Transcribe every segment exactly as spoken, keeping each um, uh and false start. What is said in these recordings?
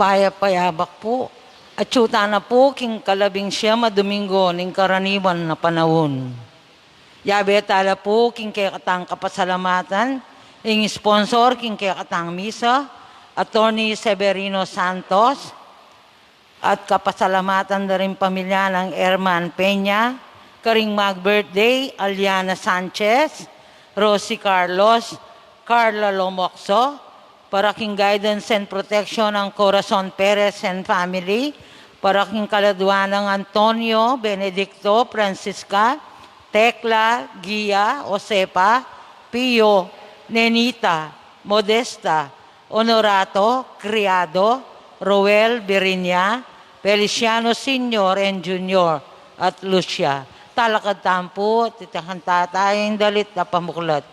payap a yabak pu. Atyu tana pu king kalabing siyam a Domingo ning karaniwan a panaun. Yabe tala pu king kekatang kapasalamatan, ing sponsor king kekatang misa, Attorney Severino Santos, at kapasalamatan da ring pamilya nang Herman Peña, karing mag-birthday, Aliana Sanchez, Rosie Carlos, Carla Lomocso, para king guidance and protection nang Corazon Perez and family, para king kaladwa nang Antonio, Benedicto, Francisca, Tecla, Gia, Josefa, Pio, Nenita, Modesta, Honorato, Criado, Roel, Virinia, Feliciano Senior and Junior, at Lucia. Talakad tamu pu, titikan taya ing dalit a pamuklat.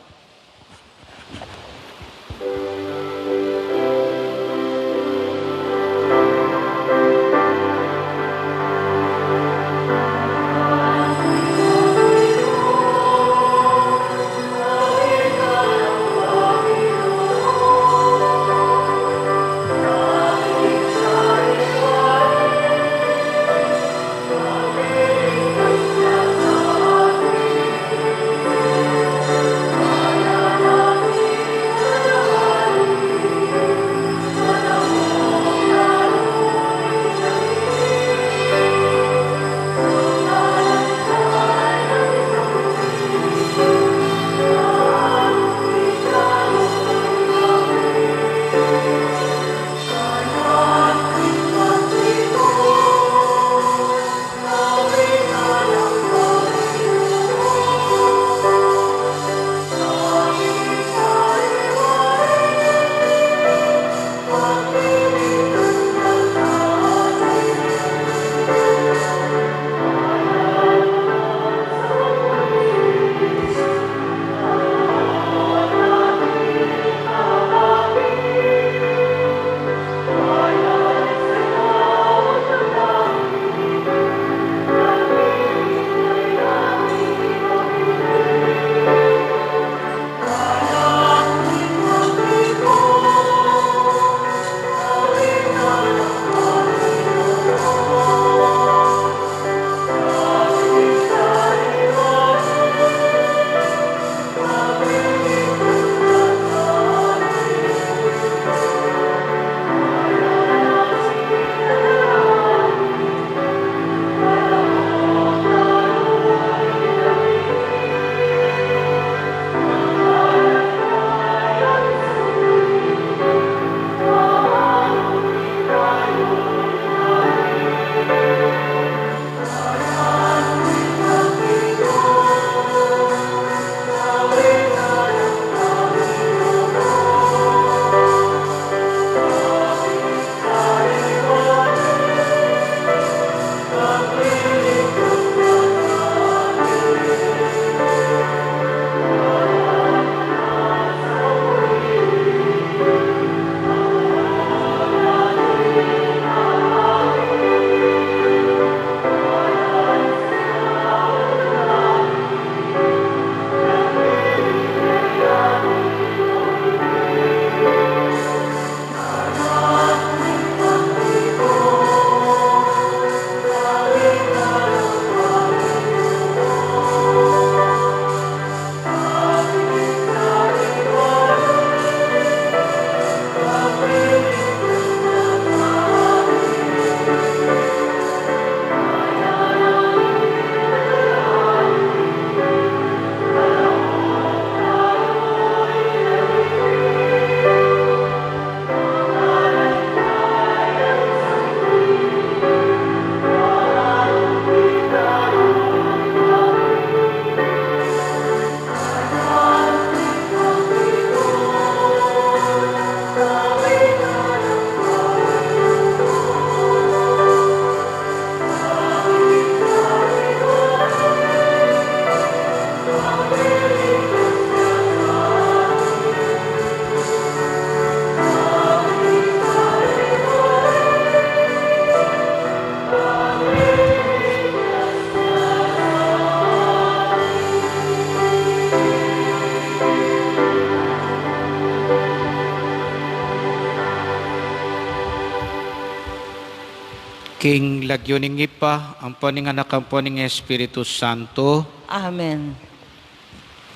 King lagyu ning Ibpa, ampo ning Anak, ampo ning Espiritu Santo. Amen.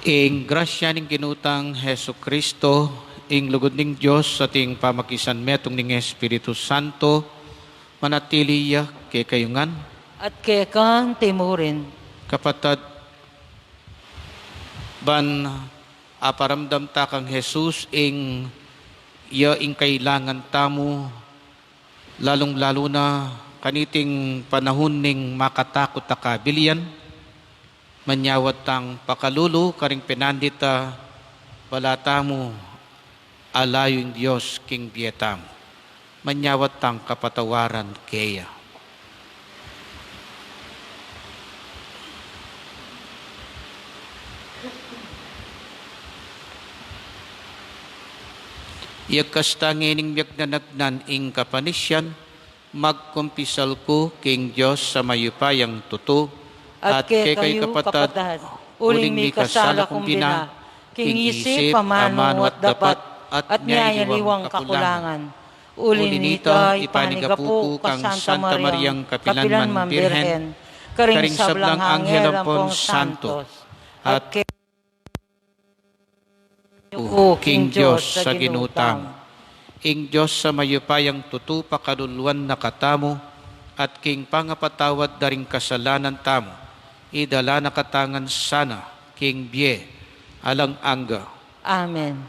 Ing grasya ning Ginu tang Jesucristo, ing lugud ning Dios, at ing pamakisanmetung ning Espiritu Santo, manatili ya kekayu ngan. At keka mu rin. Kapatad, ban aparamdam ta kang Jesus ing ya ing kailangan tamu, lalung-lalu na kaniting panahun ning makatakut a kabilian, manyawad tang pakalulu karing penandit a bala tamu alayu ing Dios king bie tamu. Manyawad tang kapatawaran keya. Iyakas ta ngening miyagnanagnan ing kapanisian, magkumpisal ku king Dios a mayupayang tutu, at kekayu, kapatad, uling mikasala kung bina, king isip, amanu, at dapat, at miyaliwang kakulangan. Uli nita, ipanigapu ku kang Santa Mariang kapilan man Birhen, karing sablang anghel ampong santos, at ke- ku king Dios a Ginu tamu. Ing Dios a mayupayang tutu pakaluluan na katamu, at king pangapatawad da ring kasalanan tamu, idala na katamu ngan sana king bie alang angga. Amen.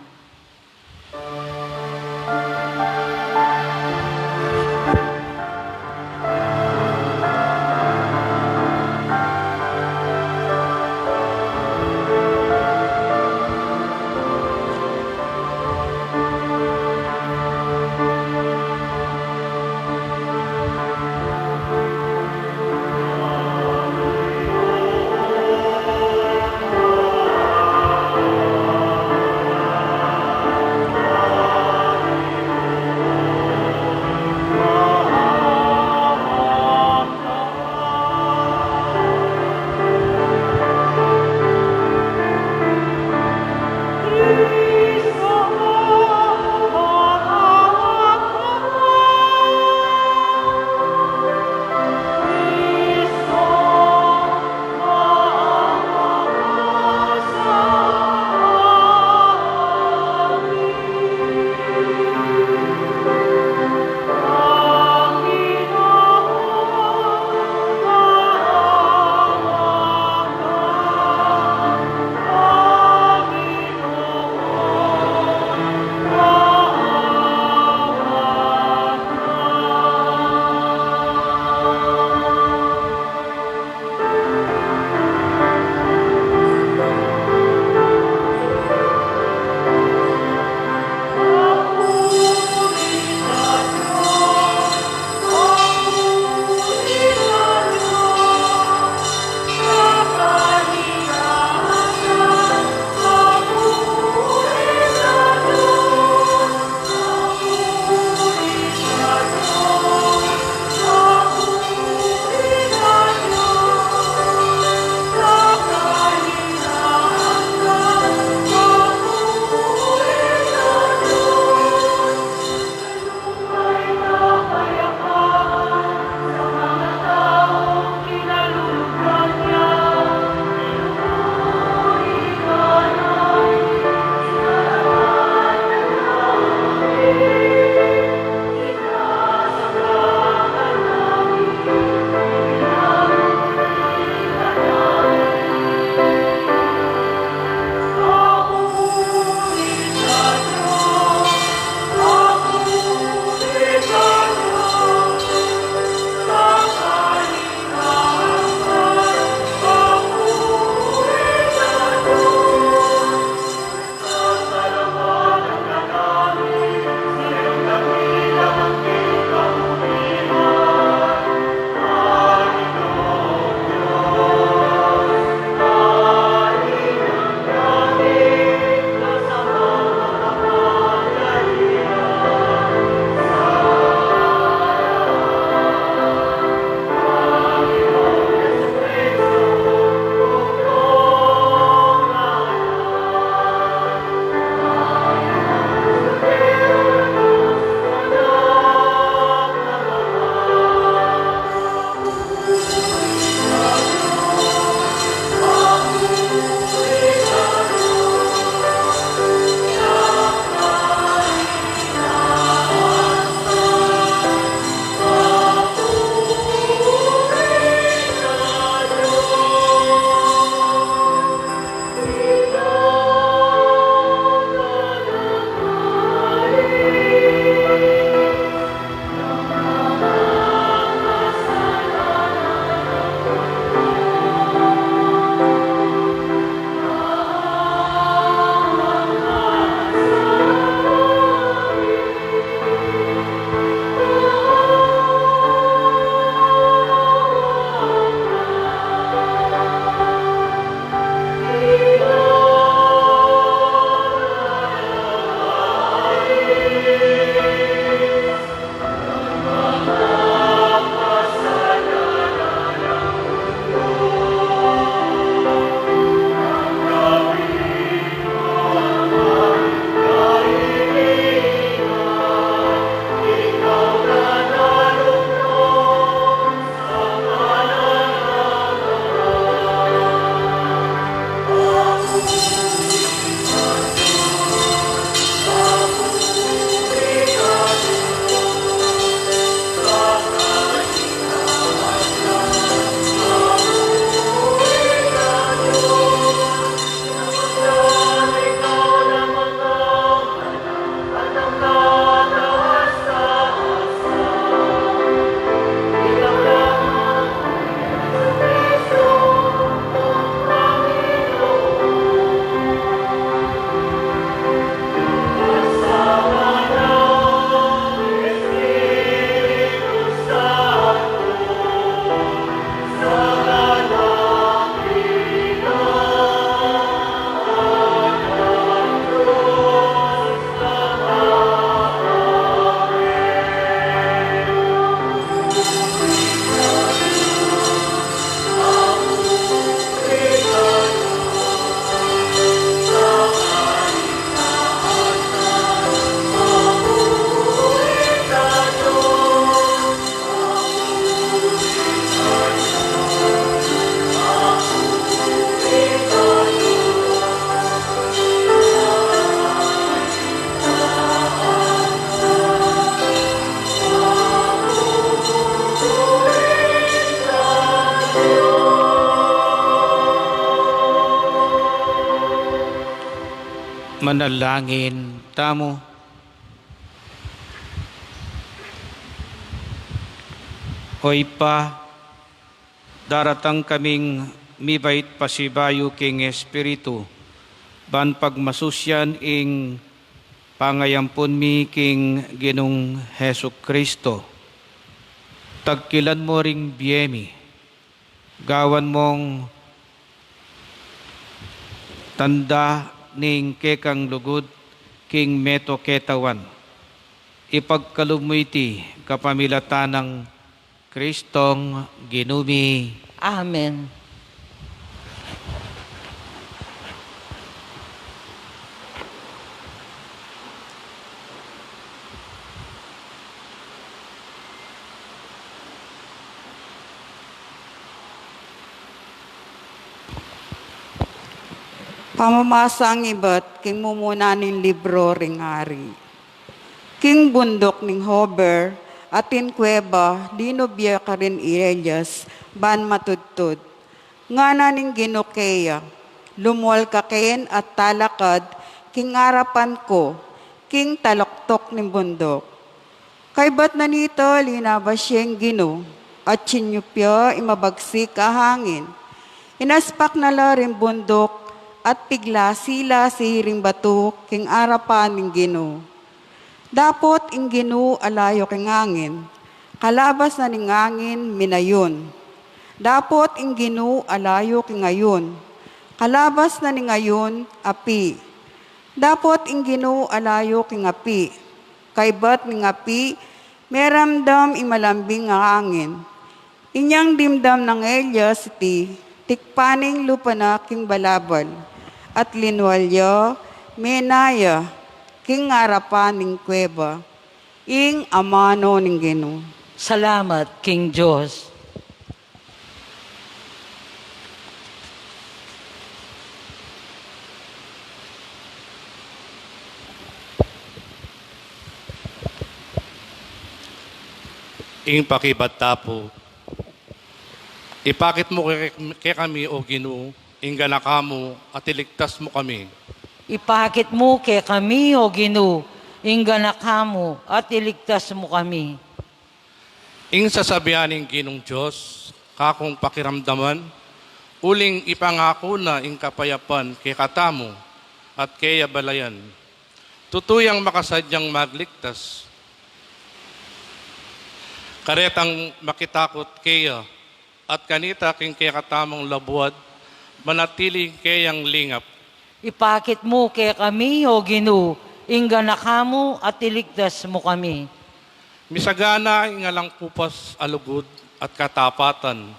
Manalangin tamu. O Ibpa, daratang kaming mibait pasibayu king Espiritu, ban pagmasusian ing pangayampun mi king Ginung Jesucristo. Tagkilan mu ring bie mi, gawan mung tanda ning kekang lugud king meto ketawan. Ipagkalub mu iti kapamilatan nang Kristong Ginu mi. Amen. Pamamasang ibat king mumuna ning libro ring Ari. King bunduk ning Hober, atin kueba, linub ya karin i Elias, ban matudtud. Ngana ning Ginu keya, "Lumual ka ken at talakad king arapan ku, king taluktuk ning bunduk." Kaybat na nita, linabas ya ing Ginu, at sinyup ya ing mabagsik a hangin. Inaspak na la ring bunduk, at piglasi-lasi ring batu king arapan ning Ginu. Dapot ing Ginu alayu king angin, kalabas na ning angin minayun. Dapot ing Ginu alayu king ayun, kalabas na ning ayun api. Dapot ing Ginu alayu king api, kaybat ning api meramdam ing malambing a angin. Inyang dimdam nang Elias iti, tikpan ning lupa na king balabal, at linual ya, mena ya king arapan ning kueba. Ing amanu ning Ginu. Salamat king Dios. Ing pakibat ta pu. Ipakit mu ke-, kekami, O Ginu, ing ganaka mu, at iligtas mu kami. Ipakit mu kekami, O Ginu, ing ganaka mu, at iligtas mu kami. Ing sasabian ning Ginung Dios, kakung pakiramdaman, uling ipangaku na ing kapayapan kekatamu, at keya balayan. Tutu yang makasadyang magligtas. Karetang makitakut keya, at kanita king kekatamung labuad, manatili keyang lingap. Ipakit mu kekami, O Ginu, ing ganaka mu at iligtas mu kami. Misagana ing alang kupas a lugud at katapatan.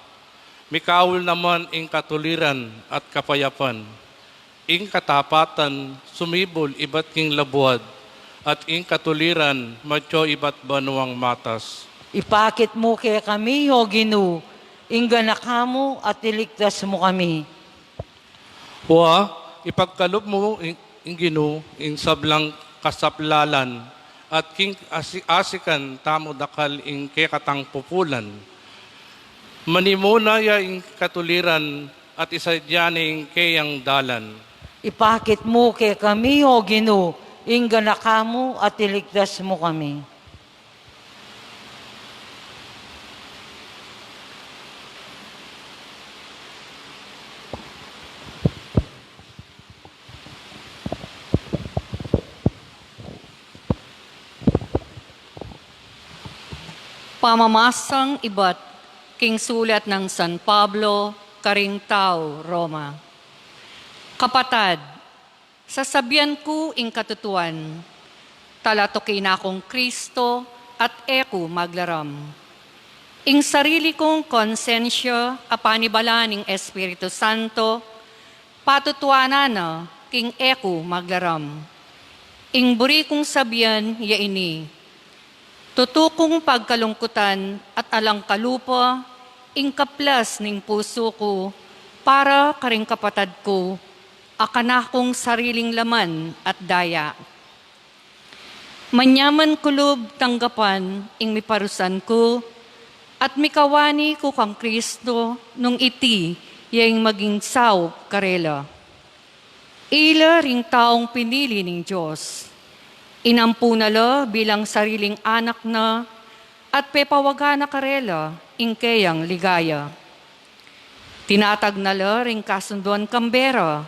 Mikaul naman ing katuliran at kapayapan. Ing katapatan sumibul ibat king labuad, at ing katuliran matyu ibat banuang matas. Ipakit mu kekami, O Ginu, ing ganaka mu at iligtas mu kami. Wa, ipagkalub mu ing, ing Ginu, ing sablang kasaplalan, at king asi-, asikan tamu dakal ing kekatang pupulan. Manimuna ya ing katuliran at isadya ne ing keyang dalan. Ipakit mu kekami, O Ginu, ing ganaka mu at iligtas mu kami. Pamamasang ibat king sulat nang San Pablo karing tau Roma. Kapatad, sasabian ku ing katutuan, talatuki na kung Kristo at e ku maglaram. Ing sarili kung konsensya a panibala ning Espiritu Santo, patutuanan na king e ku maglaram. Ing buri kung sabian ya ini, tutu kung pagkalungkutan at alang kalupa ing kaplas ning pusu ku para karing kapatad ku, a kanakung sariling laman at daya. Manyaman ku lub tanggapan ing miparusan ku, at mikawani ku kang Kristo nung iti ya ing maging saup karela. Ila ring taung pinili ning Dios. Inampu na la bilang sariling anak na, at pepawagan na karela ing keyang ligaya. Tinatag na la ring kasunduan kambe ra,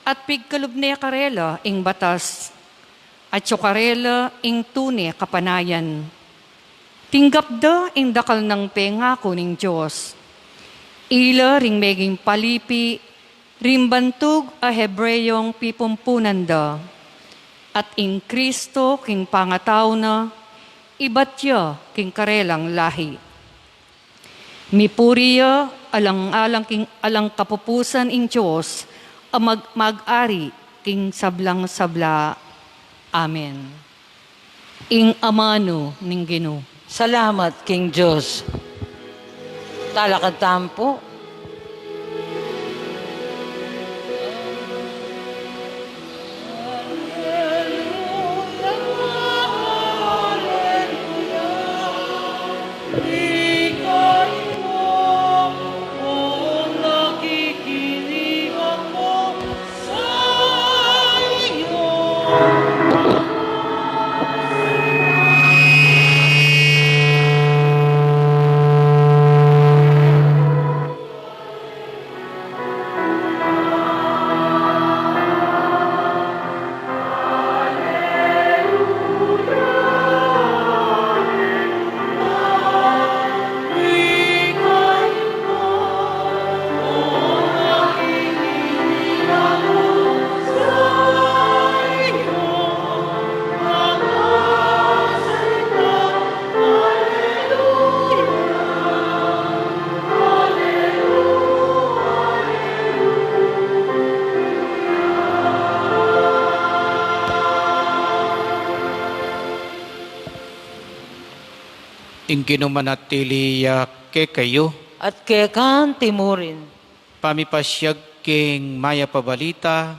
at pigkalub ne karela ing batas, atyu karela ing tune kapanayan. Tinggap da ing dakal nang pengaku ning Dios. Ila ring meging palipi ring bantug a Hebreyong pipumpunan da, at ing Kristo king pangatau na, ibat ya king karelang lahi. Mipuri ya alang-alang king alang kapupusan ing Dios a mag-, mag-ari king sablang sabla. Amen. Ing amanu ning Ginu. Salamat king Dios. Talakad tamu pu. Ing Ginu manatili ya kekayu. At keka naman murin. Pamipasiag king mayap a balita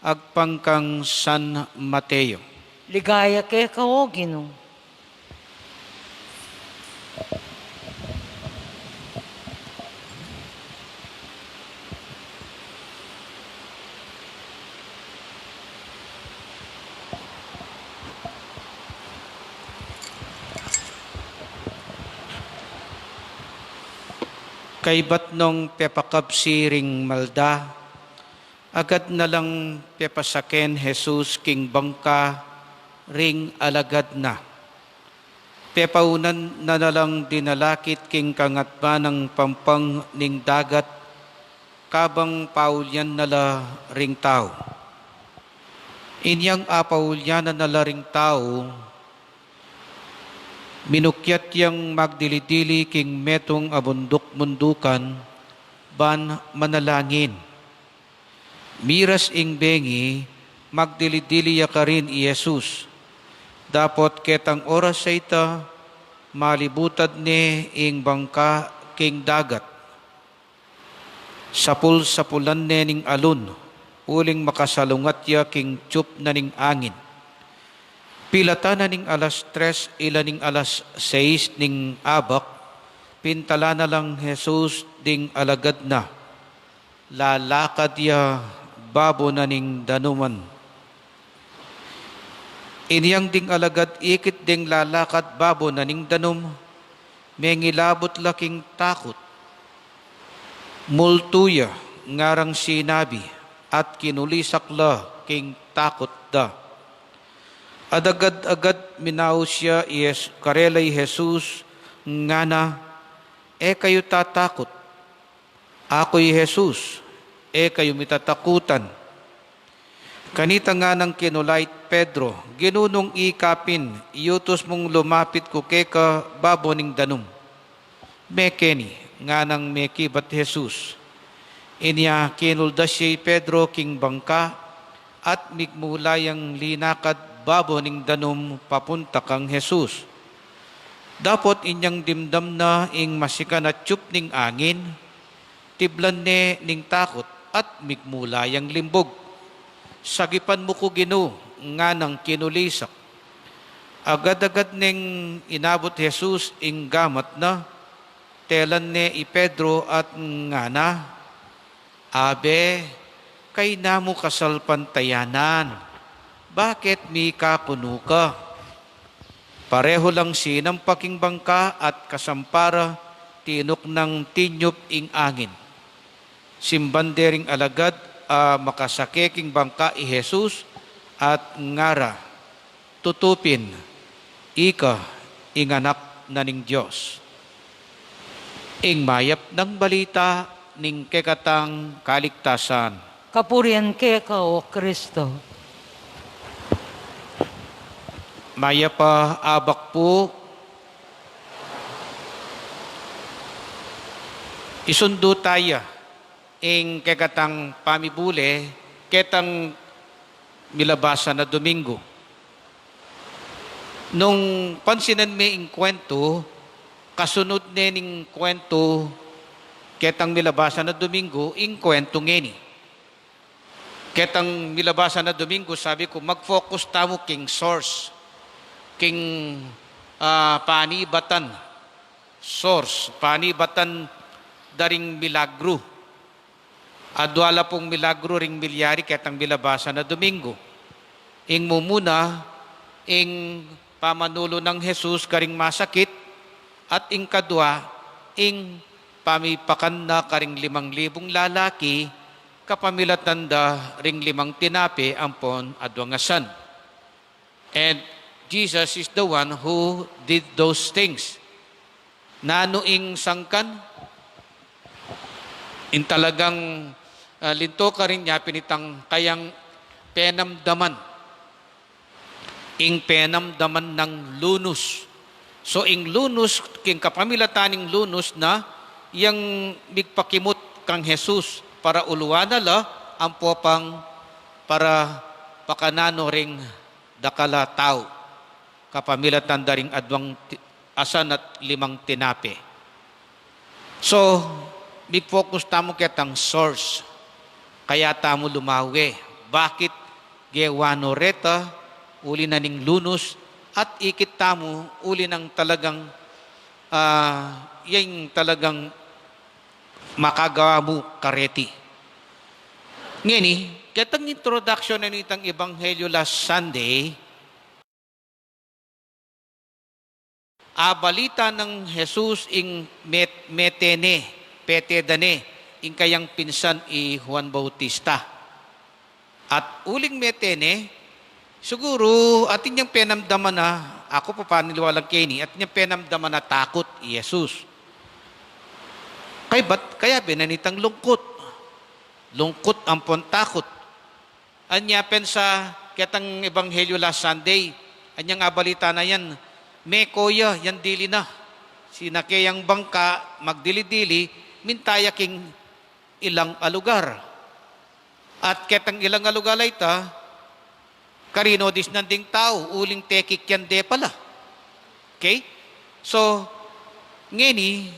agpang kang San Mateo. Ligaya keka, o Ginu. Kaybat nong pepakabsi ring malda, agad na lang pepasaken Jesus king bangka ring alagad na. Pepaunan na, na lang dinalakit king kangatban nang pampang ning dagat, kabang paulyan na la ring tau. Inyang apaulyanan na la ring tau, minukyat yang magdili-dili king metung a bunduk-bundukan, ban manalangin. Miras ing bengi, magdili-dili ya karin i Jesus. Dapot ketang oras a ita, malibutad ne ing bangka king dagat. Sapul-sapulan ne ning alun, uling makasalungat ya king tiyup na ning angin. Pilatan na ning alas tres ila ning alas seis ning abak, pintalan na lang Jesus ding alagad na. Lalakad ya babo na ning danuman. Inyang ding alagad ikit ding lalakad babo na ning danum, mengilabut la king takut. Multu ya ngarang sinabi, at kinulisak la king takut da. At agad-agad minaus ya i Jes-, karela i Jesus, ngana, "E kayu tatakut. Aku i Jesus, e kayu mitatakutan." Kanita nganang kinulait Pedro, "Ginu, nung ika pin, iutus mung lumapit ku keka babo ning danum." "Mekeni," nganang mekibat Jesus. Inya kinuldas ya i Pedro king bangka, at migmula yang linakad babo ning danum papunta kang Jesus. Dapot inyang dimdam na ing masikan a tiyup ning angin, tiblan ne ning takut at migmula yang limbug. "Sagipan mu ku, Ginu," nganang kinulisak. Agad-agad neng inabut Jesus ing gamat na, telan ne i Pedro at ngana, "Abe, Kayna mu kasalpantayanan, bakit mikakunu ka? Pareho lang sinampa king bangka at kasampa ra tinuknang tinyup ing angin. Simban de ring alagad a makasake king bangka i Jesus at ngara, "Tutu pin, ika ing Anak na ning Dios." Ing mayap nang balita ning kekatang kaligtasan. Kapurian keka, O Kristo. Mayap a abak pu. Isundu taya ing kekatang pamibule ketang milabasan a Domingo. Nung pansinan me ing kwentu, kasunud ne ning kwentu ketang milabasan a Domingo, ing kwentu ngeni. Ketang milabasan a Domingo, sabi ku, mag-focus tamu king source, king, ah, panibatan. Source, panibatan da ring milagru. Adwa la pung milagru ring milyari ketang milabasan a Domingo. Ing mumuna, ing pamanulu nang Jesus karing masakit, at ing kadwa, ing pamipakan na karing limang libung lalaki, kapamilatan da ring limang tinape ampon adwang asan. And Jesus is the one who did those things. Nanu ing sangkan? Ing talagang, ah, linto karin nya pin itang kayang penamdaman. Ing penamdaman nang lunus. So, ing lunus, king kapamilatan ning lunus na, yang migpakimut kang Jesus para uluan na la, ampo pang para pakanan no ring dakal a tau, kapamilatan da ring adwang ti-, asan at limang tinape. So, mig-focus tamu ketang source. Kaya tamu lumawe. Bakit gewa no reta, uli na ning lunus, at ikit tamu, uli nang talagang, ah, yang talagang makagawa mu kareti. Ngeni, ketang introduction na nitang Ebanghelyo last Sunday, abalita nang Jesus ing met-, mete ne, pete da ne, ing kayang pinsan i Juan Bautista. At uling mete ne, siguru atin yang penamdaman na, aku pu paniniwala keni, atin yang penamdaman na takut i Jesus. Kaybat, kaya bina nitang lungkut. Lungkut ampon takut. Anya pensa ketang Ebanghelyo last Sunday, anyang abalita na yan, meko ya, yan dili na. Sinake yang bangka, magdili-dili, minta ya king ilang a lugar. At ketang ilang a lugar a ita, karino disnan ding tau, uling tekik yan de pala. Okay? So, ngeni,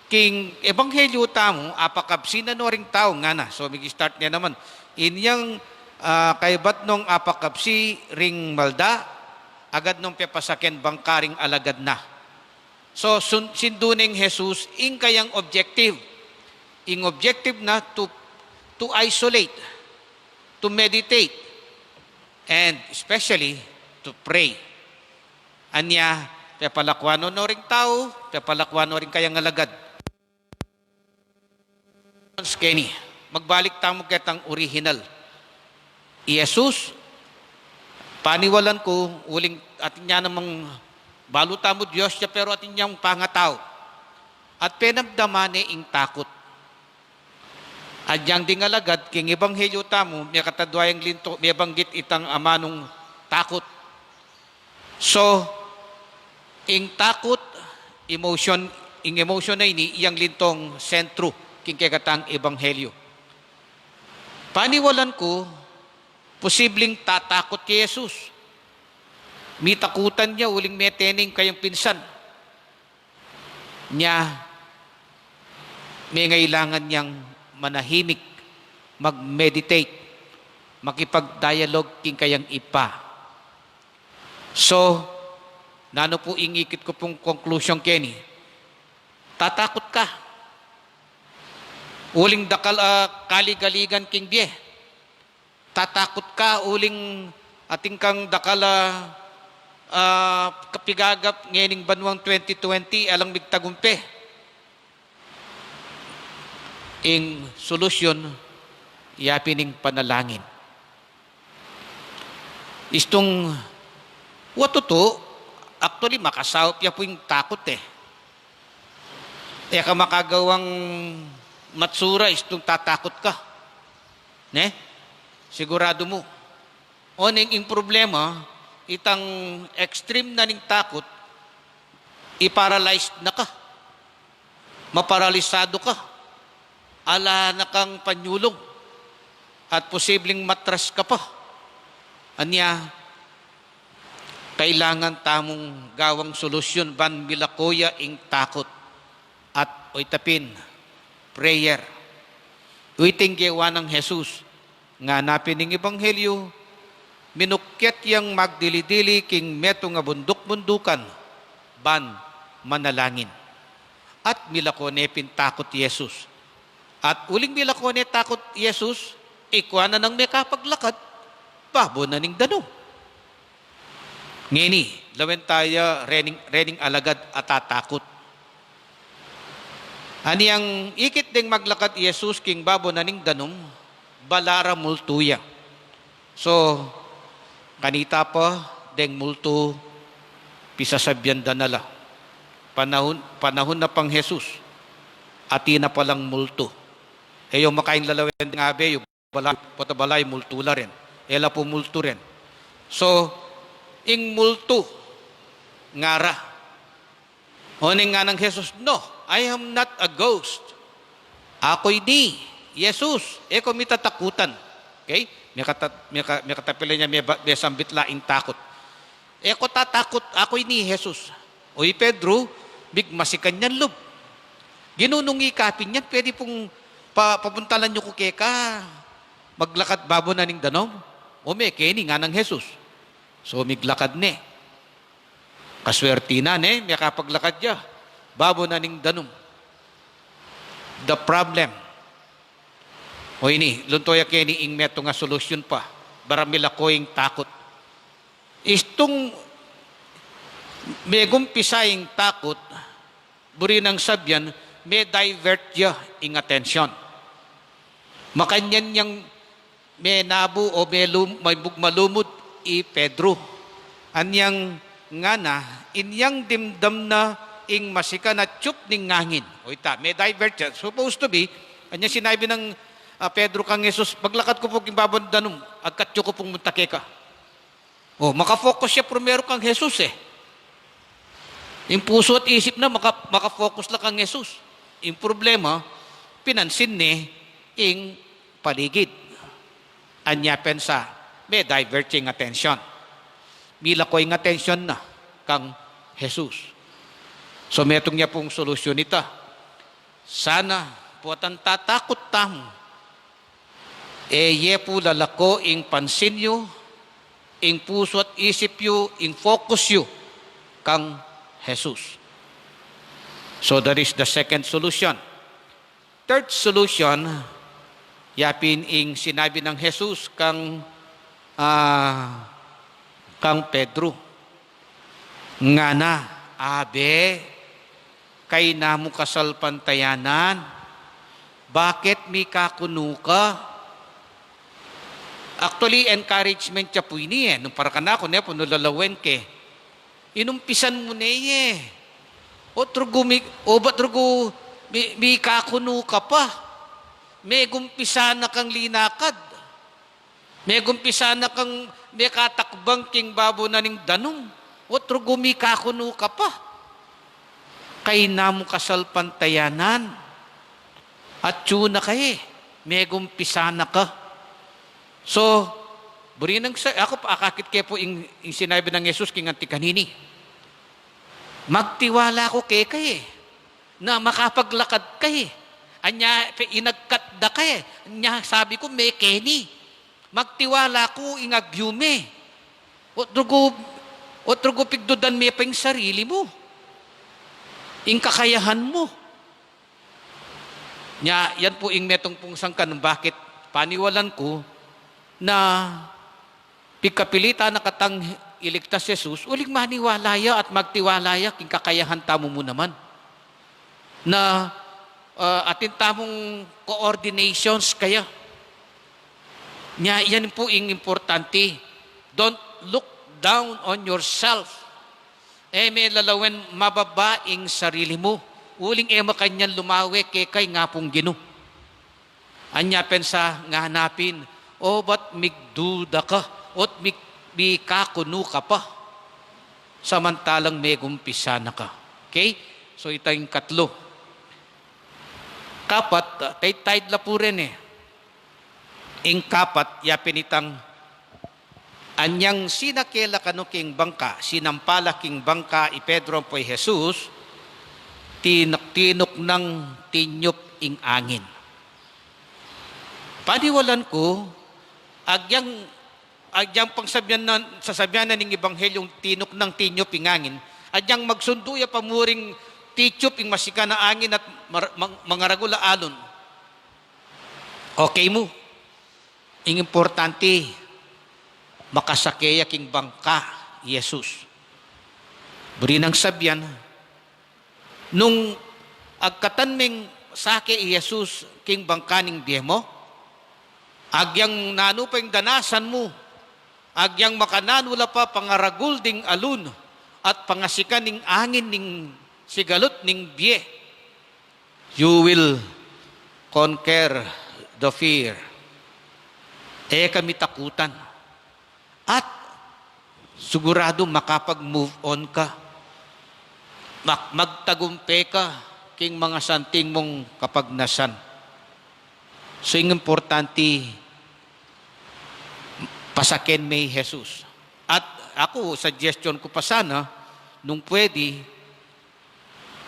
king Ebanghelyo tamu, apakabsi na no ring tau, ngana. So, mig-start ne naman. Inyang, ah, kaybat nong apakabsi ring malda, agad nong pepasaken bangka ring alagad na. So, sun-, sindu neng Jesus, ing kayang objective. Ing objective na to, to isolate, to meditate, and especially to pray. Anya, pepalakuan no ring tau, pepalakuan no ring kayang alagad. Keni, magbalik tamu ketang orihinal. I Jesus, paniwalan ku, uling atin ya namang balu tamu Dios ya, pero atin yang pangatau. At penamdaman ne ing takut. At yang ding alagad, king Ebanghelyo tamu, mekatadwa yang linto, mebanggit itang amanung takut. So, ing takut, emotion, ing emotion na ini, yang lintong sentro, king kekatang Ebanghelyo. Paniwalan ku, posibleng tatakut ya Jesus. Mitakutan ya, uling mete ne ing kayang pinsan. Nya, mengailangan yang manahimik, mag-meditate, makipag-dialogue king kayang Ibpa. So, nanu pu ing ikit ku pung conclusion keni? Tatakut ka. Uling dakal a kaligaligan king bie. tatakut ka uling atin kang dakal a, ah, kapigagap ngening banuang twenty twenty, alang migtagumpe. Ing solusyon, ya pin ing panalangin. Istung wa tutu, actually, makasaup ya pu ing takut e. E ka makagawang matsura, istung tatakut ka. Ne? Siguradu mu. Oneng ing problema, itang extreme na ning takut, i-paralyzed na ka. Maparalisado ka. Ala na kang panyulung. At posibleng matras ka pa. Anya, kailangan tamung gawang solusyon ban milako ya ing takut. At oyta pin, prayer. Iting gewa nang Jesus, ngana pin ing ebanghelyo, minukyat yang magdili-dili king metung a bunduk-bundukan ban manalangin. At milako ne pin takut i Jesus. At uling milako ne takut i Jesus, ikua na nang mekapaglakad, babo na ning danum. Ngeni, lawen taya rening, rening alagad a tatakut. Anyang ikit deng maglakad i Jesus king babo na ning danum, bala ra multu ya. So, kanita pa deng multu, pisasabyan da na la. Panahun, panahun na pang Jesus, atin na palang multu. E yo makain lalawen deng abe, yu balay, pota balay, multu la rin. E la pu multu rin. So, ing multu, ngara. Oneng nganang Jesus, "No, I am not a ghost." Aku ini, Jesus, e ko mitatakutan. Okay? Mekata-, meka-, mekatapilan ya, me ba-, mesambit la ing takut. E ko tatakut, aku ini, Jesus. O i Pedro, migmasikan yan lub. Ginu, nung ikapin yan, pwede pung pa-, papuntalan yu ku keka. Maglakad babo na ning danum. O me, keni nganang Jesus. So, miglakad ne. Kaswerti na ne, mekapaglakad ya. Babo na ning danum. The problem. O ini, lunto ya keni ing metung a solusyon pa. Bara milako ing takut. Istung megumpisa ing takut, buri nang sabyan, me-divert ya ing atensyon. Makanyan yang menabu o melum-, may bug-, malumud i Pedro. Anyang ngana, inyang dimdam na ing masikan a tsup ning angin. O ita, me-divert ya. Supposed to be, anyang sinabi nang, ah, Pedro kang Jesus, "Maglakad ku pu king babo ning danum, agkatsu ku pung munta keka." O, makafocus ya primeru kang Jesus e. Ing pusu at isip na maka-, makafocus la kang Jesus. Ing problema, pinansin ne ing paligid. Anya pensa, me-divert ya ing atensyon. Milako ing atensyon na kang Jesus. So, metung ya pung solusyon ita. Sana, potang tatakut tamu, e ye pu lalako ing pansin yu, ing pusu at isip yu, ing focus yu kang Jesus. So that is the second solution. Third solution, yapin ing sinabi nang Jesus kang, ah, kang Pedro. Ngana, "Abe, kaina mu kasalpantayanan, bakit mikakunu ka?" Actually, encouragement ya pu ini e. Nung para kanaku ne pu, nung lalawen ke, inumpisan mu ne ye. O trugu mi-, o ba trugu mi-, mikakunu ka pa? Megumpisa na kang linakad. Megumpisa na kang mekatakbang king babo na ning danum, o trugu mikakunu ka pa. Kaina mu kasalpantayanan. Atsu na ka e, megumpisa na ka. So, buri nang sa-, aku pa, akakit ke pu ing, ing sinabi nang Jesus king anti kanini. Magtiwala ku keka e, na makapaglakad ka e. Anya, pe-, inagkat da ka e. Anya, sabi ku, mekeni. Magtiwala ku ing agyu me. O trugu, o trugu pigdudan me pa ing sarili mu, ing kakayahan mu. Nya, yan pu ing metung pung sangkan bakit paniwalan ku, Na pigkapilitan na katang iligtas Jesus, uling maniwala ya at magtiwala ya king kakayahan tamu mu naman. Na, ah, atin tamung coordinations kaya. Nya, yan pu ing importante. Don't look down on yourself. E me lalawen mababa ing sarili mu. Uling e makanyan lumawe keka ing Apung Ginu. Anya pensa ngana pin, "O, ba't migduda ka? O't mig-, mikakunu ka pa? Samantalang megumpisa na ka." Okay? So, ita ing katlu. Kapat, ah, tay-, taid la pu rin e. Ing kapat, ya pin itang, anyang sinake la kanu king bangka, sinampa la king bangka i Pedro ampo i Jesus, tin-, tinuknang tinyup ing angin. Paniwalan ku, agyang, agyang pangsabian na, sasabian na ning Ebanghelyung tinuknang tinyup ing angin, agyang magsundu ya pa mu ring titiup ing masikan a angin at mar-, mang-, mangaragul a alon. Okay mu? Ing importante, makasake ya king bangka i Jesus. Buri nang sabian, nung agkatan meng sake i Jesus king bangka ning bie mu, agyang nanu pa ing danasan mu, agyang makananu la pa pangaragul ding alon at pangasikan ning angin ning sigalut ning bie. You will conquer the fear. E ka mitakutan. At sigurado makapag-move on ka. Mag-, magtagumpe ka king mga santing mung kapagnasan. So, ing importante, pasaken me i Jesus. At aku, suggestion ku pa sana, nung pwede,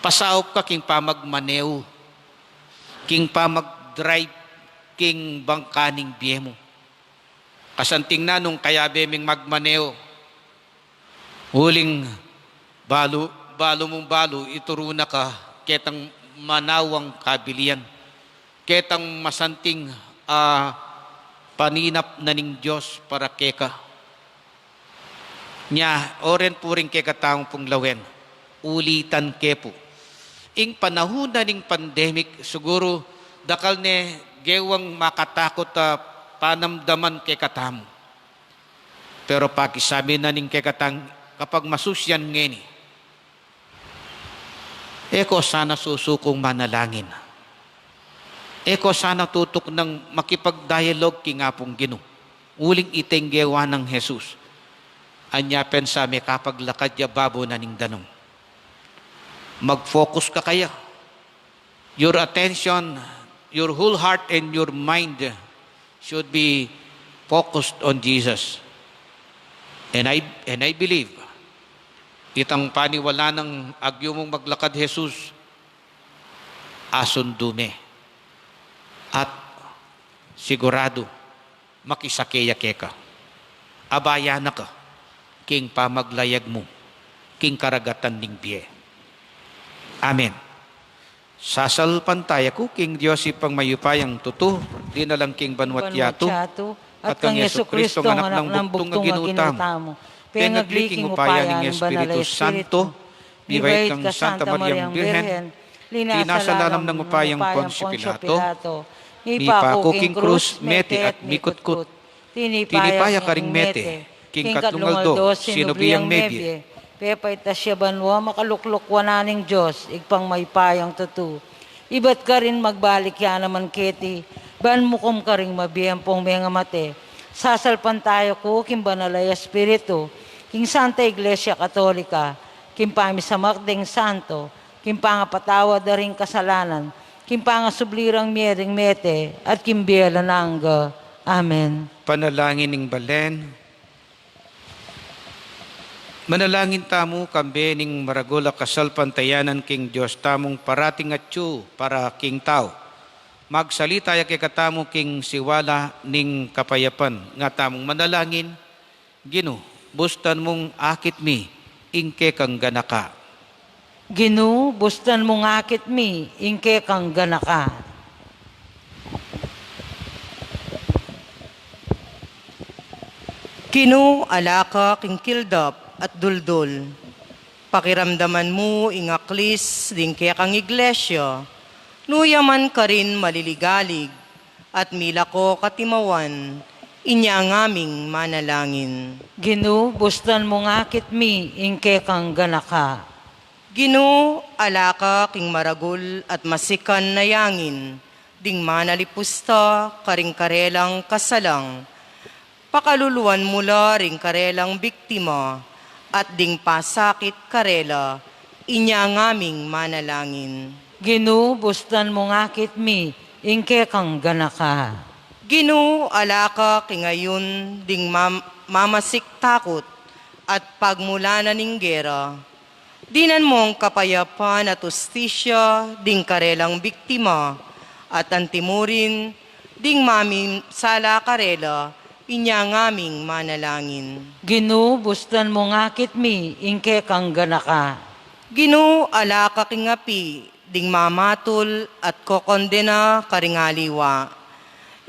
pasaup ka king pamagmaneho, king pamag-drive, king bangka ning bie mu. Kasanting na nung kayabe meng magmaneho, uling balu, balu mung balu, ituru na ka ketang manawang kabilian, ketang masanting, ah, paninap na ning Dios para keka. Nya, oren pu ring kekatamung pung lawen, ulitan ke pu. Ing panahun na ning pandemic, siguru dakal ne gewang makatakut a panamdaman kekatamu. Pero pakisabi na ning kekatang kapagmasusian ngeni, e ko sana susukung manalangin. E ko sana tutuknang makipag-dialogue king Apung Ginu. Uling ita ing gewa nang Jesus. Anya pensa me kapaglakad ya babo na ning danum. Mag-focus ka kaya. Your attention, your whole heart and your mind should be focused on Jesus. And I, and I believe, itang paniwala nang agyu mung maglakad Jesus, asundu me. At sigurado, makisake ya keka. Abayan na ka king pamaglayag mu king karagatan ning bie. Amen. Sasalpantaya ku king Dios Ibpang mayupayang tutu, dinalang king banua't yatu, at kang Jesucristo, Anak nang bugtung a Ginu tamu, pengagli king upaya ning Espiritu Santo, mibait kang Santa Mariang Birhen, linasa lalam ning upayang Poncio Pilato, mipaku king krus, mete at mikutkut. Tinipa ya karing mete, king katlung aldo, sinubli yang mebie. Pepaitas ya banua, makalukluk wanan ning Dios, Ibpang mayupayang tutu. Ibat karin magbalik ya naman keti, ban mukum karing mabie ampong mengamate. Sasalpantaya ku king Banal a Espiritu, king Santa Iglesia Katolika, king pamisamak ding santo, king pangapatawad da ring kasalanan, king pangasubli rang mie ding mete, at king bie alang angga. Amen. Panalangin ning balen. Manalangin tamu, kambe ning maragul a kasalpantayanan king Dios tamung parating atyu para king tau. Magsalita ya kekatamu king siwala ning kapayapan. Nga tamung manalangin, Ginu, bustan mung akit mi ing kekang ganaka. Ginu, bustan mung akit mi ing kekang ganaka. Ginu, ala ka king kildap at duldul. Pakiramdaman mu ing aklis ding kekang iglesia, nu ya man karin maliligalig at milako katimawan, inya ngaming manalangin. Ginu, bustan mung akit mi ing kekang ganaka. Ginu, ala ka king maragul at masikan a yangin, ding manalipusta karing karelang kasalang. Pakaluluan mu la ring karelang biktima, at ding pasakit karela, inya ngaming manalangin. Ginu, bustan mung akit mi ing kekang ganaka. Ginu, ala ka king ayun ding mam-, mamasik takut at pagmulanan ning gera. Dinan mung kapayapan at ustisya ding karelang biktima, at antimurin ding maminsala karela, inya ngaming manalangin. Ginu, bustan mung akit mi ing kekang ganaka. Ginu, ala ka king api ding mamatul at kokondena karing aliwa.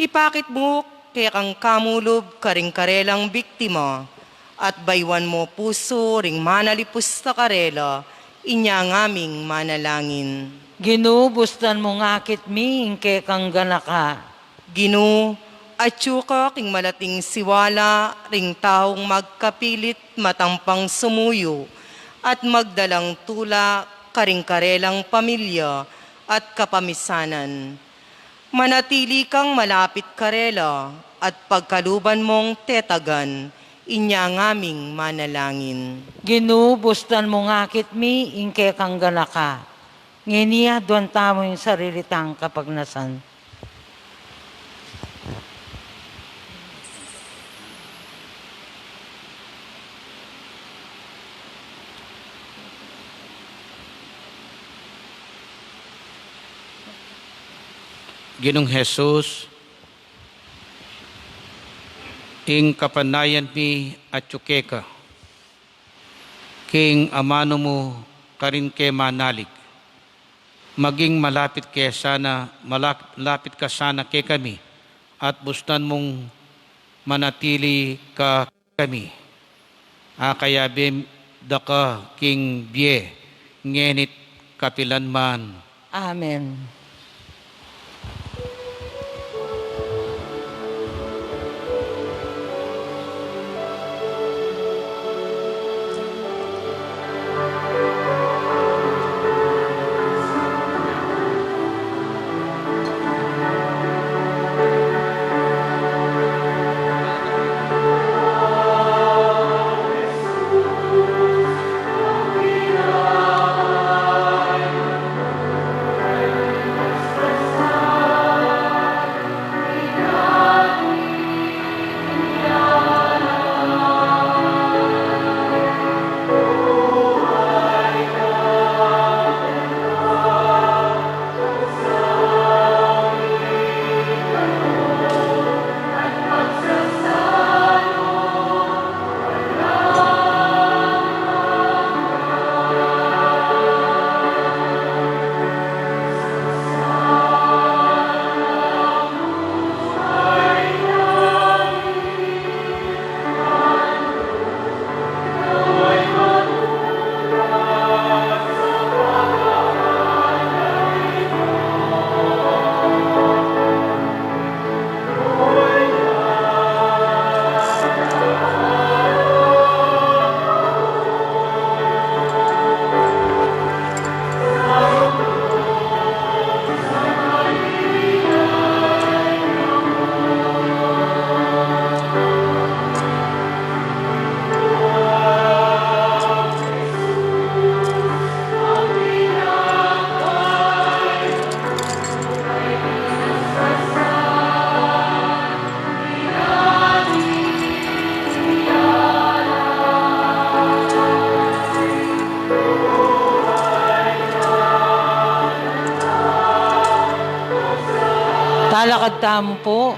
Ipakit mu kekang kamulub karing karelang biktima, at bayuan mu pusu ring manalipusta karela, inya ngaming manalangin. Ginu, bustan mung akit mi ing kekang ganaka. Ginu, atyu ka king malating siwala ring taung magkapilit matampang sumuyu at magdalang tula karing karelang pamilya at kapamisanan. Manatili kang malapit karela at pagkaluban mung tetagan, inya ngaming manalangin. Ginu, bustan mung akit mi ing kekang ganaka. Ngeni aduan tamu ing sarili tang kapagnasan. Ginung Jesus, ing kapanayan mi atyu keka, king amanu mu karin ke manalig. Maging malapit ke sana, malap-, lapit ka sana kekami, at bustan mung manatili ka kekami. Akayabe da ka king bie, ngeni't kapilan man. Amen. Talakad tamu pu.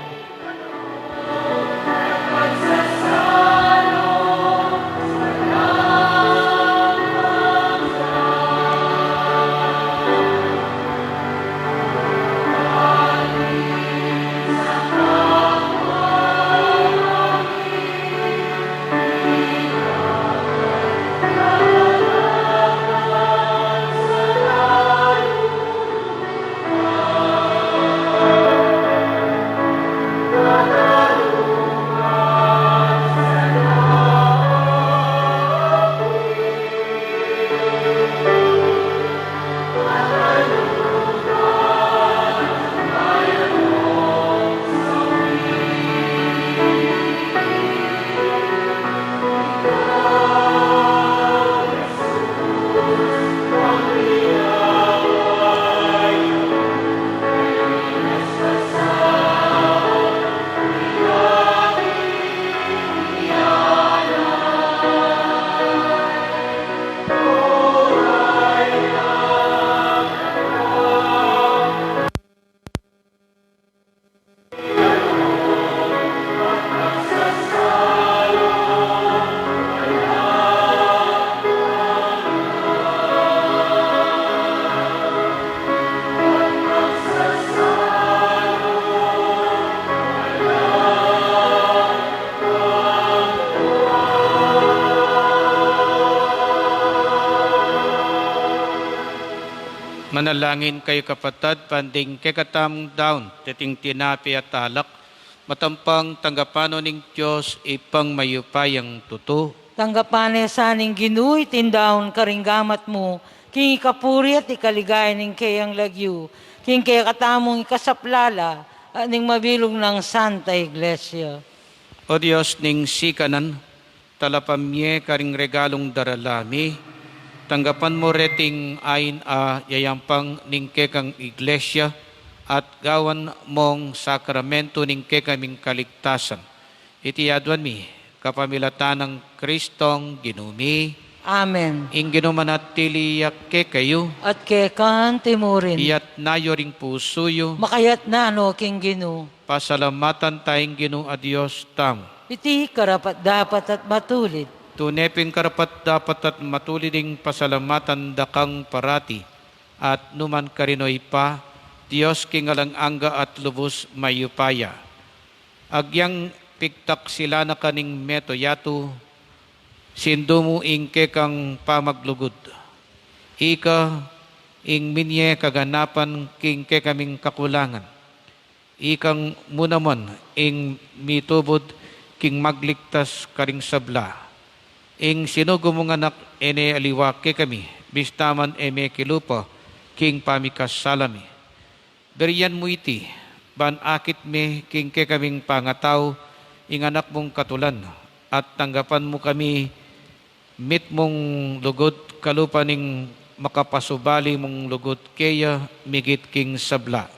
Manalangin kayu, kapatad, ban ding kekatamung daun, deting tinape at alak, matampang tanggapan no ning Dios Ibpang mayupayang tutu. Tanggapan ne sa ning Ginu iting daun karing gamat mu, king ikapuri at ikaligaya ning keyang lagyu, king kekatamung ikasaplala, at ning mabilug nang Santa Iglesia. O Dios ning sikanan, talapan mie karing regalung darala mi, tanggapan mu reting ain a yayampang ning kekang Iglesia, at gawan mong sakramentu ning kekaming kaligtasan. Iti aduan mi kapamilatan nang Kristong Ginu mi. Amen. Ing Ginu manatili ya kekayu. At keka antimurin. Iyatna yu ring pusu yu. Makayatna no king Ginu. Pasalamatan taya ing Ginu a Dios tamu. Iti karapat-dapat at matulid. Tune pin karapat-dapat at matulid ing pasalamatan da kang parati at numan karin, O Ibpa, Dios king alang angga at lubus mayupaya. Agyang pigtaksilan na ka ning meto yatu, sindu mu ing kekang pamaglugud. Ika ing minye kaganapan king kekaming kakulangan. Ikang mu naman ing mitubud king magligtas karing sabla. Ing sinugo mung Anak e ne aliwa kekami, bista man e mekilupa king pamikasala mi. Berian mu iti, ban akit me king kekaming pangatau ing Anak mung katulan, at tanggapan mu kami mitmung lugud kalupa ning makapasubali mung lugud keya migit king sabla.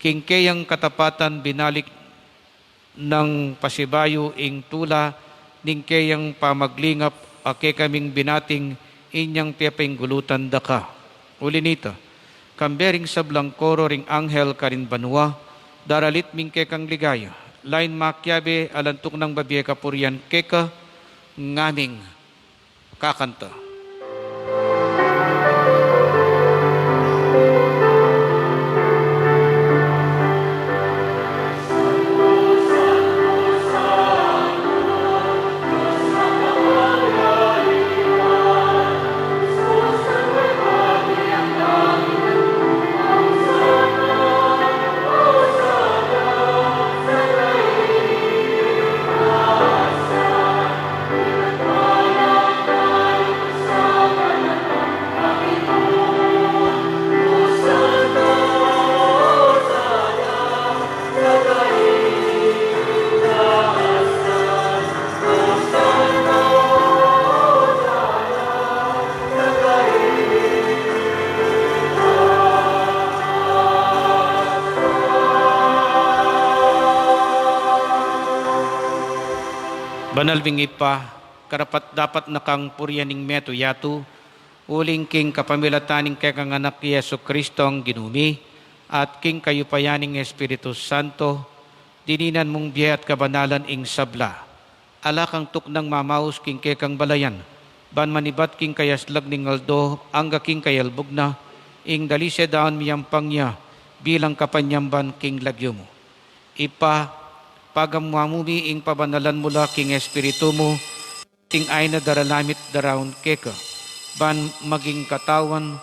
King keyang katapatan binalik nang pasibayu ing tula ning keyang pamaglingap a kekaming binating inyang pepainggulutan da ka. Uli nita, kambe ring sablang koro ring anghel karin banua, daralit ming kekang ligaya, lain makiabe alang tuknang babie kapurian keka, ngaming kakanta. Banal ming Ibpa, karapat-dapat na kang purian ing meto yatu, uling king kapamilatan ning kekang Anak, i Jesucristo a Ginu mi, at king kayupayan ning Espiritu Santo, dininan mung bie at kabanalan ing sabla. Ala kang tuknang mamaus king kekang balayan, ban manibat king kayaslag ning aldo angga king kayalbug na, ing dalise daun miyampang ya bilang kapanyamban king lagyu mu. Ibpa, pagamuan mu mi ing pabanalan mu la king Espiritu mu, ing ain a daralan mi't daraun keka, ban maging katawan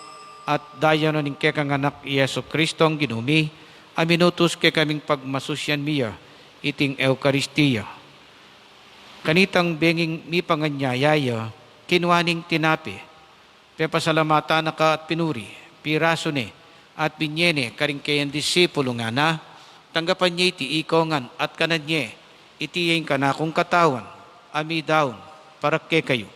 at daya no ning kekang Anak, i Jesucristo a Ginu mi, a minutus kekaming pagmasusyan mi ya iting Eukaristia. Kanitang benging mipanganyaya ya, kinua ne ing tinape, pepasalamatan na ka at pinuri, pirasu ne, at binye ne karing keyang disipulu, ngana, tanggapan ye iti ikayu ngan at kanan ye, iti ya ing kanakung katawan, a midaun para kekayu.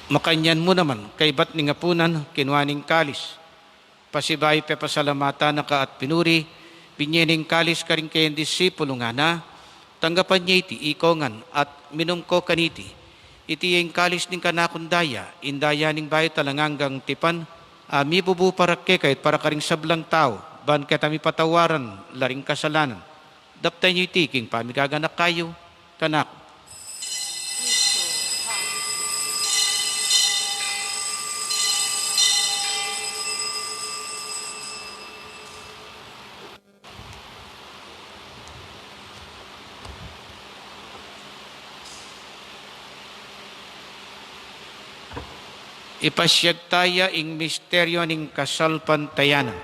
Makanyan mu naman, kaybat ning apunan, kinua ne ing kalis, pasibayu pepasalamatan na ka at pinuri, binye ne ing kalis karing keyang disipulu, ngana, tanggapan ye iti ikayu ngan at minum ko kaniti, iti ya ing kalis ning kanakung daya, ing daya ning bayu at alang anggang tipan, a mibubu para kekayu at para karing sablang tau, ban keta mipatawaran la ring kasalanan. Daptan yu iti king pamigaganaka yu kanaku. Ipasiag taya ing misteryo ning kasalpantayanan.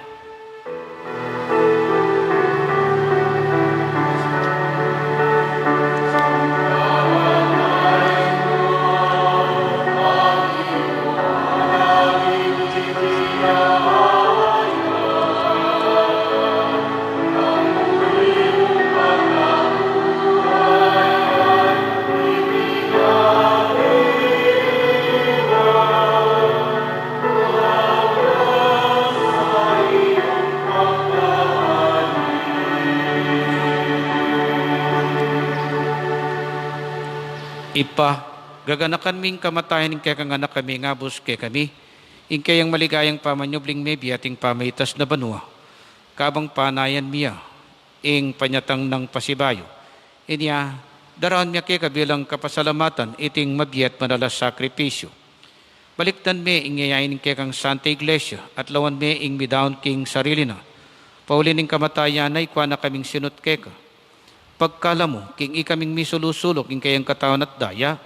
Ibpa, gaganakan mi ing kamatayan ning kekang Anak, a mengabus kekami, ing keyang maligayang pamanyubling mebie ating pamaitas na banua, kabang panayan mi ya ing panyatang nang pasibayu. Inya, daraun mi ya keka bilang kapasalamatan iting mabie at banal a sakripisyu. Balikdan me ing yayain ning kekang Santa Iglesia at lawan me ing midaun king sarili na. Pauli ning kamatayan na, ikua na kaming sinut keka. Pagkalub mu king ikaming misulu-sulu king keyang katawan at daya,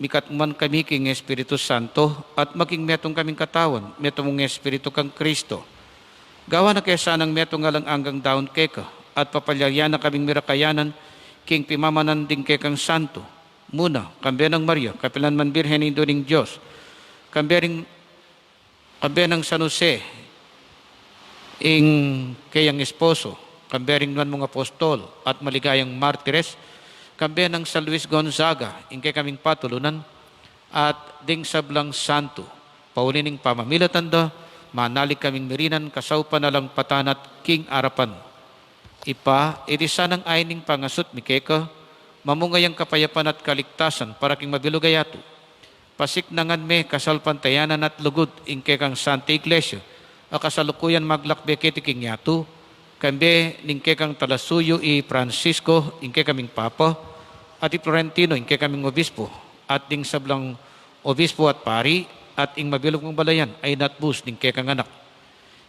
mikatmu man kami king Espiritu Santo, at maging metung kaming katawan, metung mung Espiritu kang Kristo. Gawan na ke sanang metung alang anggang daun keka, at papalyarian na kaming mirakayanan king pimamanan ding kekang santu, Muna, kambe nang Maria, kapilan man Birhen Indu ning Dios, kambe ring, kambe nang San Jose, ing keyang esposo, kambe ring nuan mung apostol at maligayang martires, kambe nang San Luis Gonzaga, ing kekaming patulunan, at ding sablang santu, pauli ning pamamilatan da, manalig kaming mirinan kasaupan alang patan at king arapan mu. Ibpa, iti sanang ain ning pangasut mi keka, mamunga yang kapayapan at kaligtasan para king mabilug a yatu. Pasiknangan me kasalpantayanan at lugud ing kekang Santa Iglesia, a kasalukuyan maglakbe keti king yatu, kambe ning kekang talasuyu i Francisco, ing kekaming Papa, at i Florentino, ing kekaming Obispo, at ding sablang Obispo at Pari, at ing mabilug mung balayan a inatbus ning kekang Anak.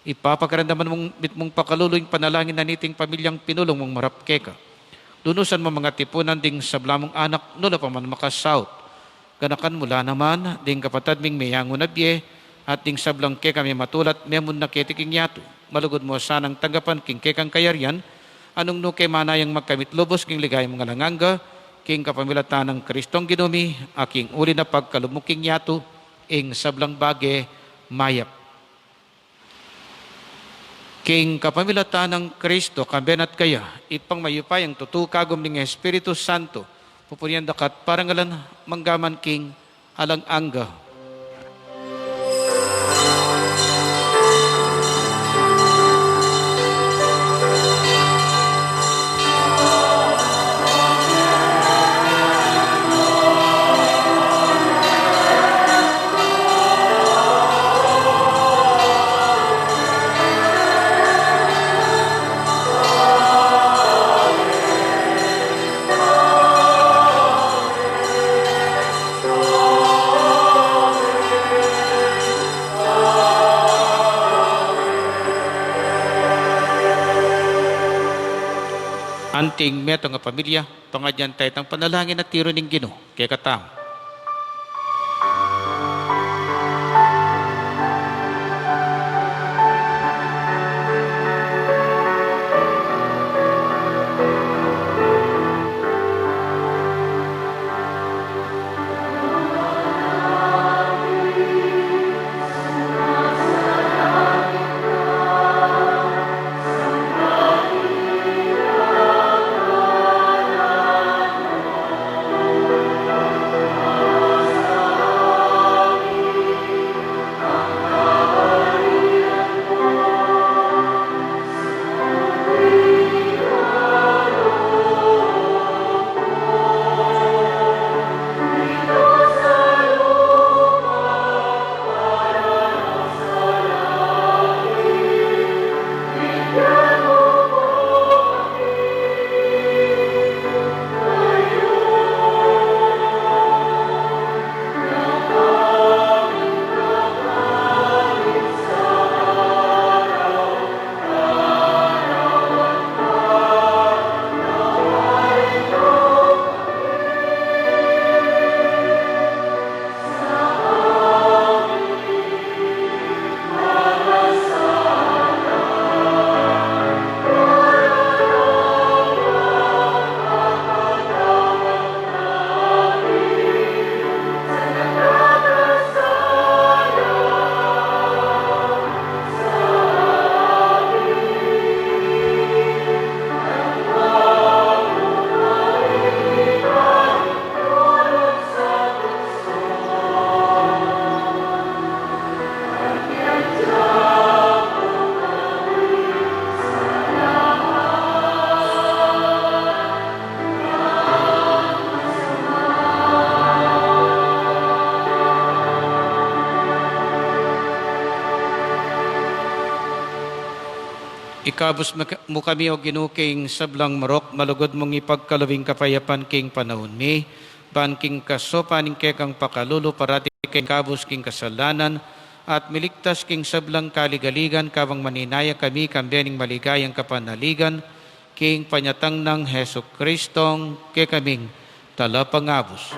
Ibpa, pakiramdaman mung mitmung pakalulu ing panalangin na niting pamilyang pinulung mung marap keka. Lunusan mu mung atipunan ding sabla mung anak, nu la pa man makasaut. Ganakan mu la naman ding kapatad ming meyangu na bie, at ding sablang keka mematul at memunna keti king yatu. Malugud mu sanang tanggapan king kekang kayarian, a nung nu ke manayang magkamit lubus king ligaya mung alang angga, king kapamilatan nang Kristong Ginu mi, a king uli na pagkalub mu king yatu, ing sablang bage mayap. King kapamilatan nang Kristo, kambe na at kaya, Ibpang mayupayang tutu, kagum ning Espiritu Santo, pupurian da ka at parangalan, mangga man king alang angga. Anting metung a pamilya, pangadyan taya itang panalangin a tiru ning Ginu kekatamu. Ikabus mu kami, O Ginu, king sablang marok, malugud mung ipagkalub ing kapayapan king panaun mi, ban king kasopan ning kekang pakalulu, parati keng kabus king kasalanan, at miligtas king sablang kaligaligan, kabang maninaya kami kambe ning maligayang kapanaligan, king panyatang nang Jesucristong kekaming Talapangabus.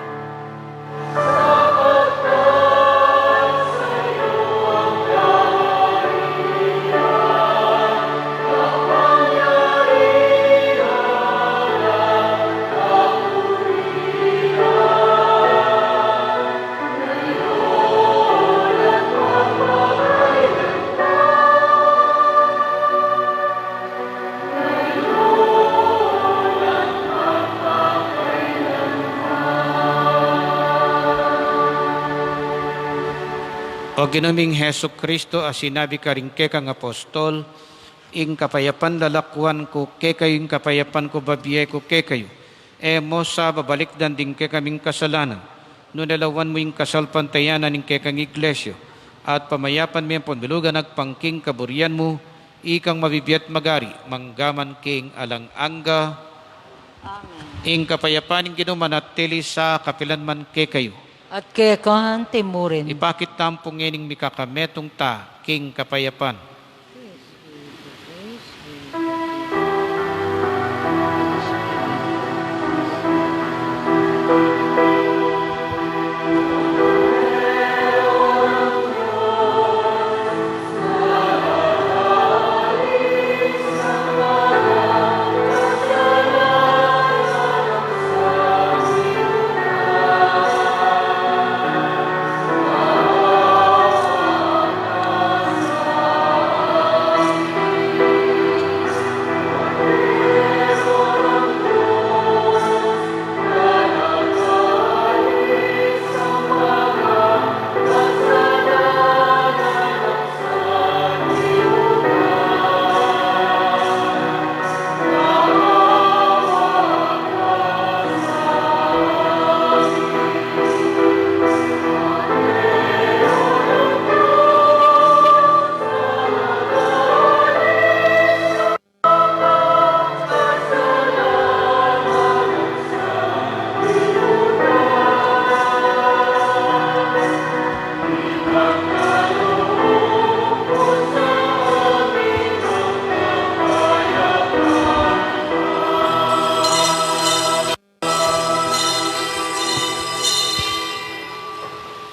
O Ginu ming Jesucristo, a sinabi karing kekang apostol, ing kapayapan lalakuan ku kekayu, ing kapayapan ku bibie ku kekayu. E mu sa babalikdan ding kekaming kasalanan, nune lawan mu ing kasalpantayanan ning kekang iglesia, at pamayapan me ampon bilugan agpang king kaburian mu, ikang mabibie at magari, mangga man king alang angga. Amen. Ing kapayapan ning Ginu manatili sa kapilan man kekayu. At keka naman murin. Ipakit tamu pu ngening mikakametung ta king kapayapan.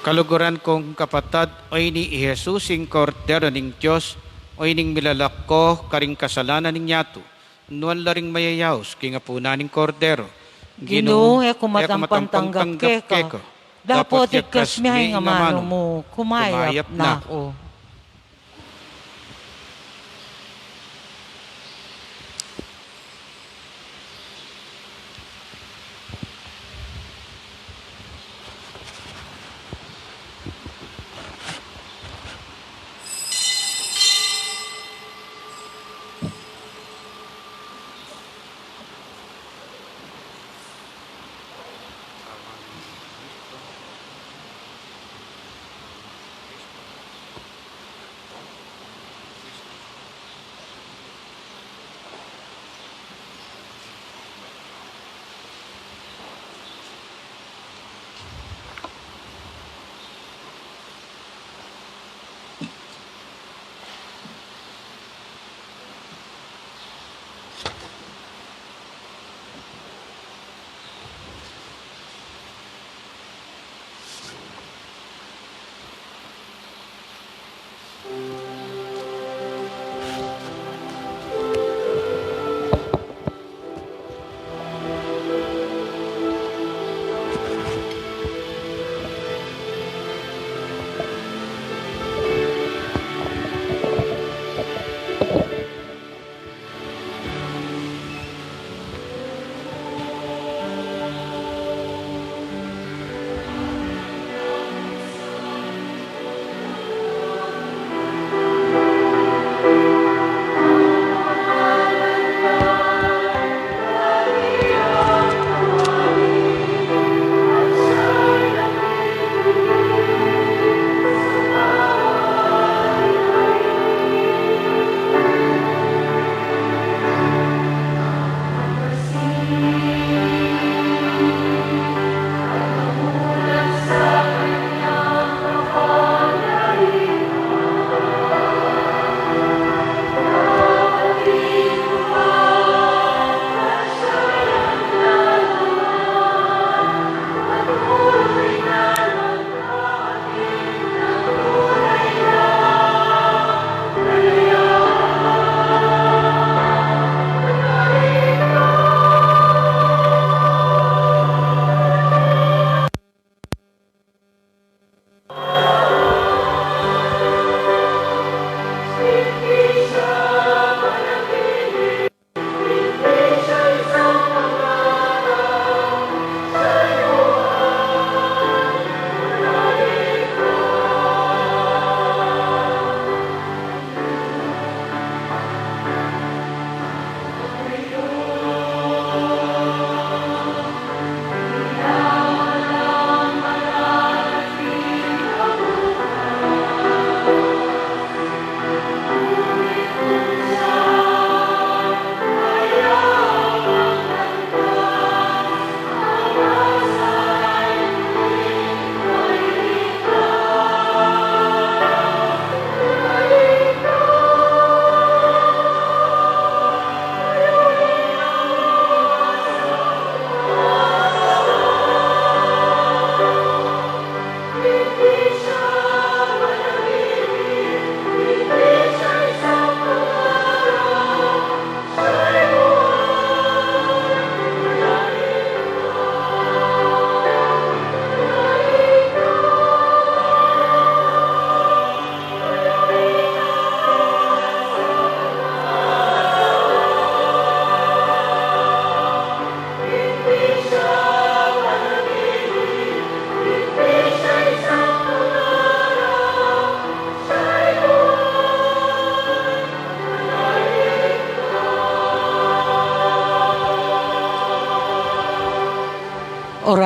Kaluguran kung kapatad, oyni i Jesus, ing Kordero ning Dios, oyni ing milalako karing kasalanan ning yatu. Nuan la ring mayayaus king apunan ning Kordero. Ginu, e ku matampang tanggap keka, dapot igkas me ing amanu mu, kumayap na ku.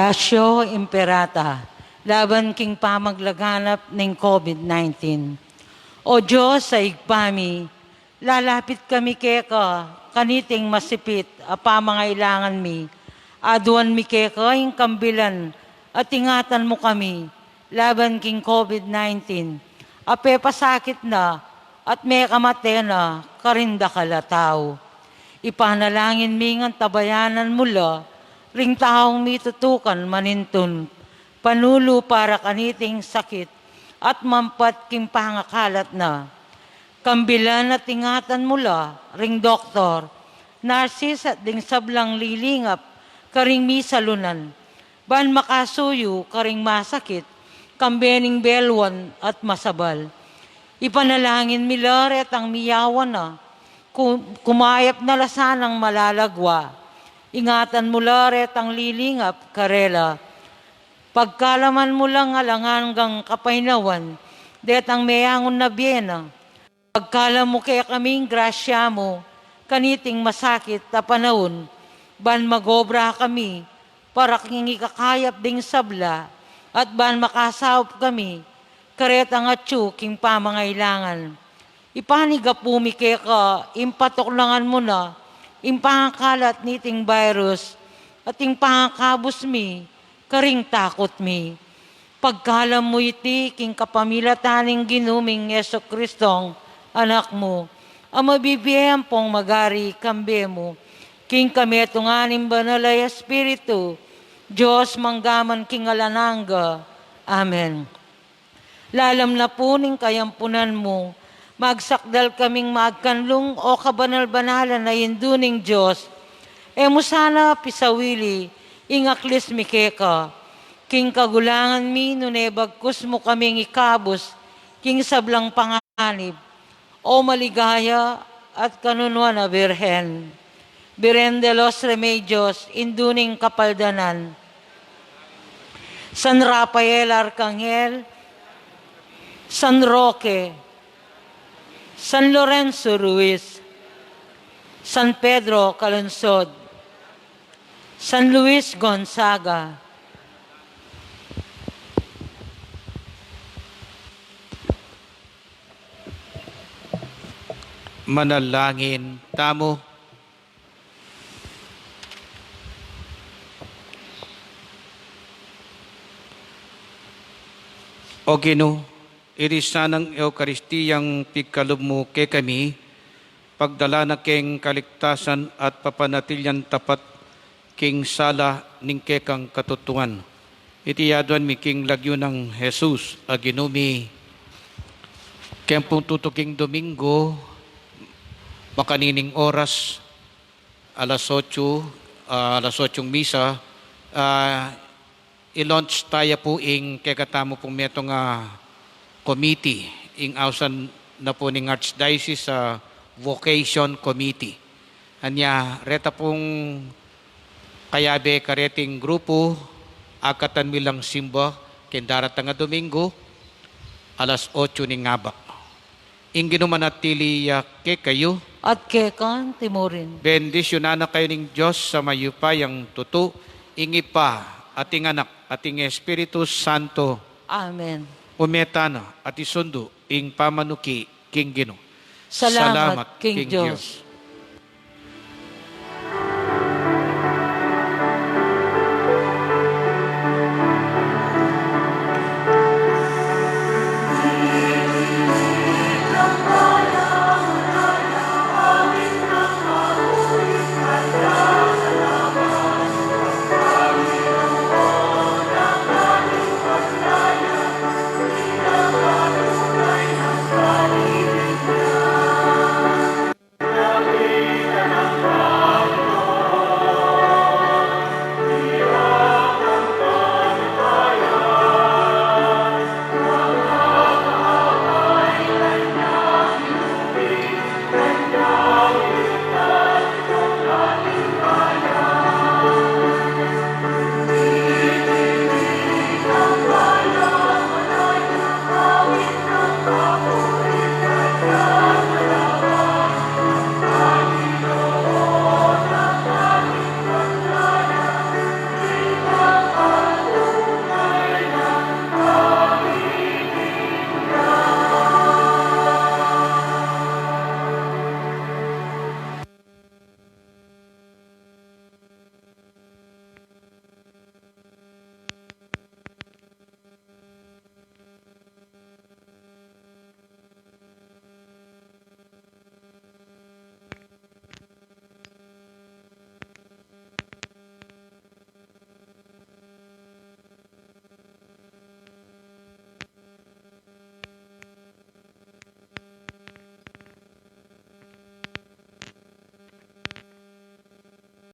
Oratio Imperata laban king pamaglaganap ning COVID nineteen. O Dios a Ibpa mi, lalapit kami keka kaniting masipit a pamangailangan mi. Aduan mi keka ing kambilan at ingatan mu kami laban king COVID nineteen a pepasakit na at mekamate na karing dakal a tau. Ipanalangin mi ngan tabayanan mu la ring taung mitutukan manintun panulu para kaniting sakit at mampat king pangakalat na. Kambilan at ingatan mu la ring doktor, narsis at ding sablang lilingap karing misalunan, ban makasuyu karing masakit, kambe ning beluan at masabal. Ipanalangin mi la retang miyawan na, ku-, kumayap na la sanang malalagwa. Ingatan mu la retang lilingap karela. Pagkalaman mu lang alang anggang kapaynawan detang meangun na bie na. Pagkalam mu kekaming grasya mu kaniting masakit a panaun, ban magobra kami para king ikakayap ding sabla, at ban makasaup kami karetang atyu king pamangailangan. Ipanigapu mi keka ing patuknangan mu na ing pangakalat niting virus, at ing pangakabus mi karing takut mi. Pagkalam mu iti king kapamilatan ning Ginu ming Jesucristong Anak mu, a mabibie ampong magari kambe mu, king kametungan ning Banal a Espiritu, Dios mangga man king alang angga. Amen. Lalam na pu ning kayampunan mu, magsakdal kaming magkanlung, o kabanal-banalan a Indu ning Dios. E mu sana pisawili ing aklis mi keka king kagulangan mi, nune bagkus mu kaming ikabus king sablang panganib. O maligaya at kanunuan a Birhen, Birhen de los Remedios, Indu ning Kapaldanan, San Rafael Arkanghel, San Roque, San Lorenzo Ruiz, San Pedro Calungsod, San Luis Gonzaga. Manalangin tamu. O Ginu, iti sanang Eukaristiyang pigkalub mu kekami, pagdala na keng kaligtasan at papanatilian tapat king sala ning kekang katutuan. Iti aduan mi king lagyu nang Jesus a Ginu mi. Keng pung tutuking Domingo, makanining oras, alas otso, ah, alas otsong misa, ah, i-launch taya pu ing kekatamu pung metung a committee, ing ausan na pu ning Archdiocese a Vocation Committee. Anya, reta pung kayabe kareting grupu, akatan mi lang simba keng daratang a Domingo, alas otso ning abak. Ing Ginu manatili ya kekayu. At keka naman murin. Bendisyunan na kayu ning Dios a mayupayang tutu, ing Ibpa, at ing Anak, at ing Espiritu Santo. Amen. Ume tana at isundu ing pamanuki king Ginu. Salamat king Dios.